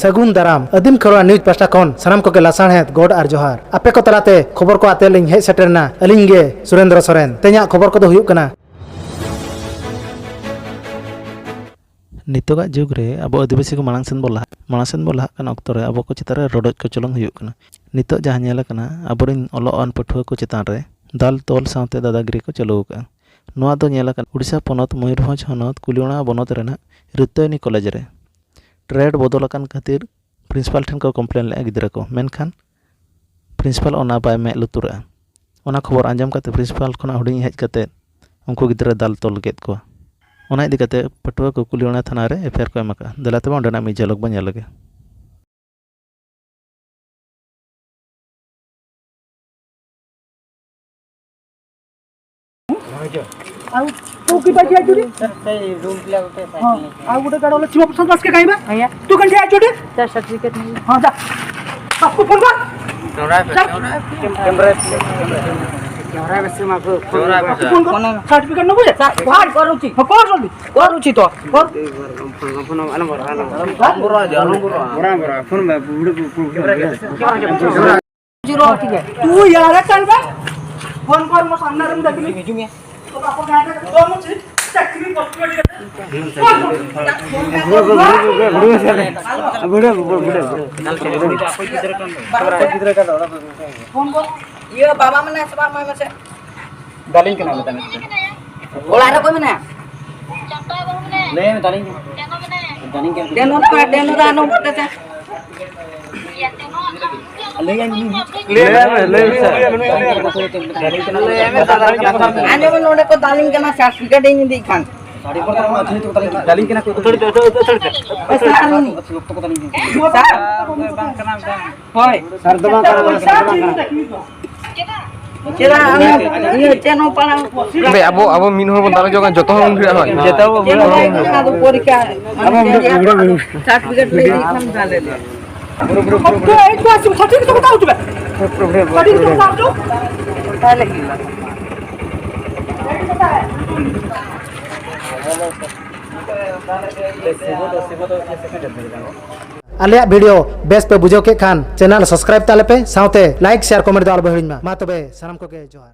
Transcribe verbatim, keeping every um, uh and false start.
ᱥᱟᱹᱜᱩᱱ ᱫᱟᱨᱟᱢ᱾ ᱟᱹᱫᱤᱢ ᱠᱷᱮᱨᱣᱟᱲ ᱱᱤᱭᱩᱡᱽ ᱯᱟᱦᱴᱟ ᱠᱷᱚᱱ ᱥᱟᱱᱟᱢ ᱠᱚᱜᱮ ᱞᱟᱥᱟᱲᱦᱮᱫ ᱜᱚᱰ ᱟᱨ ᱡᱚᱦᱟᱨ᱾ ᱟᱯᱮ ᱠᱚ ᱛᱟᱞᱟᱛᱮ ᱠᱷᱚᱵᱚᱨ ᱠᱚ ᱟᱛᱮ ᱞᱤᱧ ᱦᱮᱡ ᱥᱮᱴᱮᱨ ᱮᱱᱟ ᱟᱹᱞᱤᱧ ᱜᱮ ᱥᱩᱨᱮᱱᱫᱨᱚ ᱥᱚᱨᱮᱱ᱾ ᱛᱮᱦᱮᱧᱟᱜ ᱠᱷᱚᱵᱚᱨ ᱠᱚᱫᱚ ᱦᱩᱭᱩᱜ ᱠᱟᱱᱟ, ᱱᱤᱛᱚᱜᱟᱜ ᱡᱩᱜᱽ ᱨᱮ ᱟᱵᱚ ᱟᱹᱫᱤᱵᱟᱹᱥᱤ ᱠᱚ ᱢᱟᱲᱟᱝ ᱥᱮᱱ ᱵᱚ ᱞᱟᱦᱟᱜ, ᱢᱟᱲᱟᱝ ᱥᱮᱱ ᱵᱚ ᱞᱟᱦᱟᱜ ᱠᱟᱱ ᱚᱠᱛᱚ ᱨᱮ ᱟᱵᱚ ᱠᱚ ᱪᱮᱛᱟᱱ ᱨᱮ ᱨᱚᱰᱚᱡ ᱠᱚᱪᱚᱞᱚᱱ ᱦᱩᱭᱩᱜ ᱠᱟᱱᱟ᱾ ᱱᱤᱛᱚᱜ ᱡᱟᱦᱟᱸ ᱧᱮᱞ ᱟᱠᱟᱱᱟ, ᱟᱵᱚᱨᱮᱱ ᱚᱞᱚᱜ ᱟᱱ ᱯᱟᱹᱴᱷᱩᱣᱟᱹ ᱠᱚ ᱪᱮᱛᱟᱱ ᱨᱮ ᱫᱟᱞ ᱛᱚᱞ ᱥᱟᱶᱛᱮ ᱫᱟᱫᱟᱜᱤᱨᱤ ᱠᱚ ᱪᱟᱹᱞᱩ ᱟᱠᱟᱫᱼᱟ᱾ ᱱᱚᱣᱟ ᱫᱚ ᱧᱮᱞ ᱟᱠᱟᱱᱟ ᱩᱲᱤᱥᱥᱟ ᱯᱚᱱᱚᱛ ᱢᱚᱭᱩᱨᱵᱷᱚᱸᱡᱽ ᱦᱚᱱᱚᱛ ᱠᱩᱞᱤᱭᱚᱲᱟ ᱵᱚᱱᱚᱛ ᱨᱮᱱᱟᱜ ᱨᱤᱛᱟᱹᱭᱱᱤ ᱠᱚᱞᱮᱡᱽ ᱨᱮ᱾ ᱴᱨᱮᱰ ᱵᱚᱫᱚᱞ ᱟᱠᱟᱱ ᱠᱷᱟᱹᱛᱤᱨ ᱯᱨᱤᱱᱥᱤᱯᱟᱞ ᱴᱷᱮᱱ ᱠᱚ ᱠᱚᱢᱯᱞᱮᱱ ᱞᱮᱫᱼᱟ ᱜᱤᱫᱽᱨᱟᱹ ᱠᱚ, ᱢᱮᱱᱠᱷᱟᱱ ᱯᱨᱤᱱᱥᱤᱯᱟᱞ ᱚᱱᱟ ᱵᱟᱭ ᱢᱮᱫ ᱞᱩᱛᱩᱨᱟᱜᱼᱟ᱾ ᱚᱱᱟ ᱠᱷᱚᱵᱚᱨ ᱟᱸᱡᱚᱢ ᱠᱟᱛᱮ ᱯᱨᱤᱱᱥᱤᱯᱟᱞ ᱠᱷᱚᱱᱟᱜ ᱦᱩᱰᱤᱧ ᱦᱮᱡ ᱠᱟᱛᱮ ᱩᱱᱠᱩ ᱜᱤᱫᱽᱨᱟᱹ ᱫᱟᱞ ᱛᱚᱞ ᱠᱮᱫ ᱠᱚᱣᱟ᱾ ᱚᱱᱟ ᱤᱫᱤ ᱠᱟᱛᱮ ᱯᱟᱹᱴᱷᱩᱣᱟᱹ ᱠᱚ ᱠᱩᱞᱤᱭᱚᱲᱟ ᱛᱷᱟᱱᱟ ᱨᱮ ᱮᱯᱷ ᱟᱭ ᱟᱨ ᱠᱚ ᱮᱢ ᱟᱠᱟᱫᱼᱟ᱾ ᱫᱮᱞᱟ ᱛᱚᱵᱮ ᱚᱸᱰᱮᱱᱟᱜ ᱢᱤᱫ ᱡᱷᱟᱞᱚᱠ ᱵᱚᱱ ᱧᱮᱞ ᱞᱮᱜᱮ᱾ ଆଉ ତୁ କି ପାଖେ ଆଇଛୁ ରେ? ହଁ, ଆଉ ଗୋଟେ ଗାଡ଼ି ବାଲା ଶିବ ପ୍ରସାଦ ଦାସ କେ କାହିଁବା? ଆଜ୍ଞା। ତୁ କେମିତି ଆଇଛୁ ରେ? ସାର୍, ସାର୍ଟିଫିକେଟ୍ ନେବି। ହଁ, ଯା। ବାପୁ ଫୋନ କର। Camera, camera, camera. ଫୋନ କର। ସାର୍ଟିଫିକେଟ୍ ନେବୁ ଯେ? ସାର୍, ଫୋନ କରୁଛି। ହଁ, କର ଜଲ୍ଦି। କରୁଛି ତ। କର। ତୁ ୟାର ଚାଲ ବା। ଫୋନ କର, ମୋ ସାମ୍ନାରେ ମୁଁ ଦେଖିଲି। ତୋ ବାପ ଗାଁରେ କଣ ଅଛି? ଚାକିରି ପକେଇବ ଟିକେ। ଫୋନ କର। ଇଏ ବାବା ମାନେ ଆସିବା, ଆମେ ସେ ᱫᱟᱞᱤᱧ ᱠᱟᱱᱟ ᱢᱮᱛᱟᱭ ᱢᱮ᱾ ᱚᱲᱟᱜ ᱨᱮ ᱚᱠᱚᱭ ᱢᱮᱱᱟᱭᱟ? ᱞᱟᱹᱭ ᱢᱮ, ᱫᱟᱞᱤᱧ ᱠᱟᱱᱟ᱾ ᱫᱟᱞᱤᱧ ᱠᱟᱱᱟ᱾ ᱰᱮᱱ ᱱᱚᱰᱮ ᱢᱮ, ᱰᱮᱱ ᱱᱚᱰᱮ ᱟᱞᱚᱢ ᱵᱚᱞᱚ ᱦᱚᱪᱚ᱾ ᱞᱟᱹᱭ ᱢᱮ, ᱞᱟᱹᱭ ᱢᱮ, ᱥᱟᱨ᱾ ᱟᱸᱡᱚᱢ ᱢᱮ, ᱱᱚᱰᱮ ᱠᱚ ᱫᱟᱞᱤᱧ ᱠᱟᱱᱟ, ᱥᱟᱨᱴᱤᱯᱷᱤᱠᱮᱴ ᱤᱧ ᱤᱫᱤᱭᱮᱫ ᱠᱷᱟᱱ᱾ ᱫᱟᱞᱤᱧ ᱠᱟᱱᱟ ᱠᱚ᱾ ᱥᱟᱨ, ᱩᱱᱤ᱾ ᱥᱟᱨ᱾ ᱦᱳᱭ᱾ ᱥᱟᱨ ᱫᱚ ᱵᱟᱝ ᱠᱟᱱᱟ, ᱥᱟᱨ ᱫᱚ ᱵᱟᱝ ᱠᱟᱱᱟ᱾ ᱪᱮᱫᱟᱜ ᱟᱢ ᱤᱭᱟᱹ ᱪᱮᱫ ᱦᱚᱸ ᱯᱟᱲᱦᱟᱣ ᱵᱮ, ᱟᱵᱚ, ᱟᱵᱚ ᱢᱤᱫ ᱦᱚᱲ ᱵᱚᱱ ᱫᱟᱞ ᱦᱚᱪᱚ ᱠᱟᱱᱟ, ᱡᱚᱛᱚ ᱦᱚᱲ ᱵᱚᱱ ᱵᱷᱤᱲᱚᱜᱼᱟ, ᱦᱳᱭ᱾ ᱪᱮᱫ ᱦᱚᱸ ᱵᱟᱝ ᱠᱟᱱᱟ, ᱟᱫᱚ ᱯᱚᱨᱤᱠᱠᱷᱟ, ᱢᱟᱱᱮ, ᱪᱮᱫ ᱨᱮᱭᱟᱜ ᱥᱟᱨᱴᱤᱯᱷᱤᱠᱮᱴ ᱞᱟᱹᱭ ᱤᱫᱤ ᱠᱷᱟᱱ ᱫᱟᱞᱮ ᱞᱮ᱾ ᱦᱮᱸ, ᱯᱩᱨᱟᱹ, ᱯᱩᱨᱟᱹ, ᱯᱩᱨᱟᱹ, ᱯᱩᱨᱟᱹ᱾ ᱮᱭ, ᱠᱚ ᱟᱹᱥᱩᱞ ᱠᱷᱟᱹᱴᱤ ᱠᱚ ᱢᱮᱛᱟᱣ ᱦᱚᱪᱚ ᱢᱮ᱾ ᱯᱩᱨᱟᱹ, ᱯᱩᱨᱟᱹ, ᱠᱷᱟᱹᱴᱤ ᱠᱚ ᱢᱮᱛᱟᱣ ᱦᱚᱪᱚ᱾ ᱛᱟᱦᱞᱮ ᱦᱩᱭᱩᱜᱼᱟ᱾ ᱥᱤᱵᱚ ᱫᱚ, ᱥᱤᱵᱚ ᱫᱚ ᱥᱮᱠᱮᱱᱰ ᱨᱮ ᱢᱮᱱᱟᱜᱼᱟ᱾ ᱟᱞᱮᱭᱟᱜ video ᱵᱮᱥ ᱯᱮ ᱵᱩᱡᱷᱟᱹᱣ ᱠᱮᱫ ᱠᱷᱟᱱ channel subscribe ᱛᱟᱞᱮ ᱯᱮ, ᱥᱟᱶᱛᱮ like, share, comment ᱫᱚ ᱟᱞᱚ ᱯᱮ ᱦᱤᱲᱤᱧ ᱢᱟ᱾ ᱢᱟ ᱛᱚᱵᱮ ᱥᱟᱱᱟᱢ ᱠᱚᱜᱮ ᱡᱚᱦᱟᱨ᱾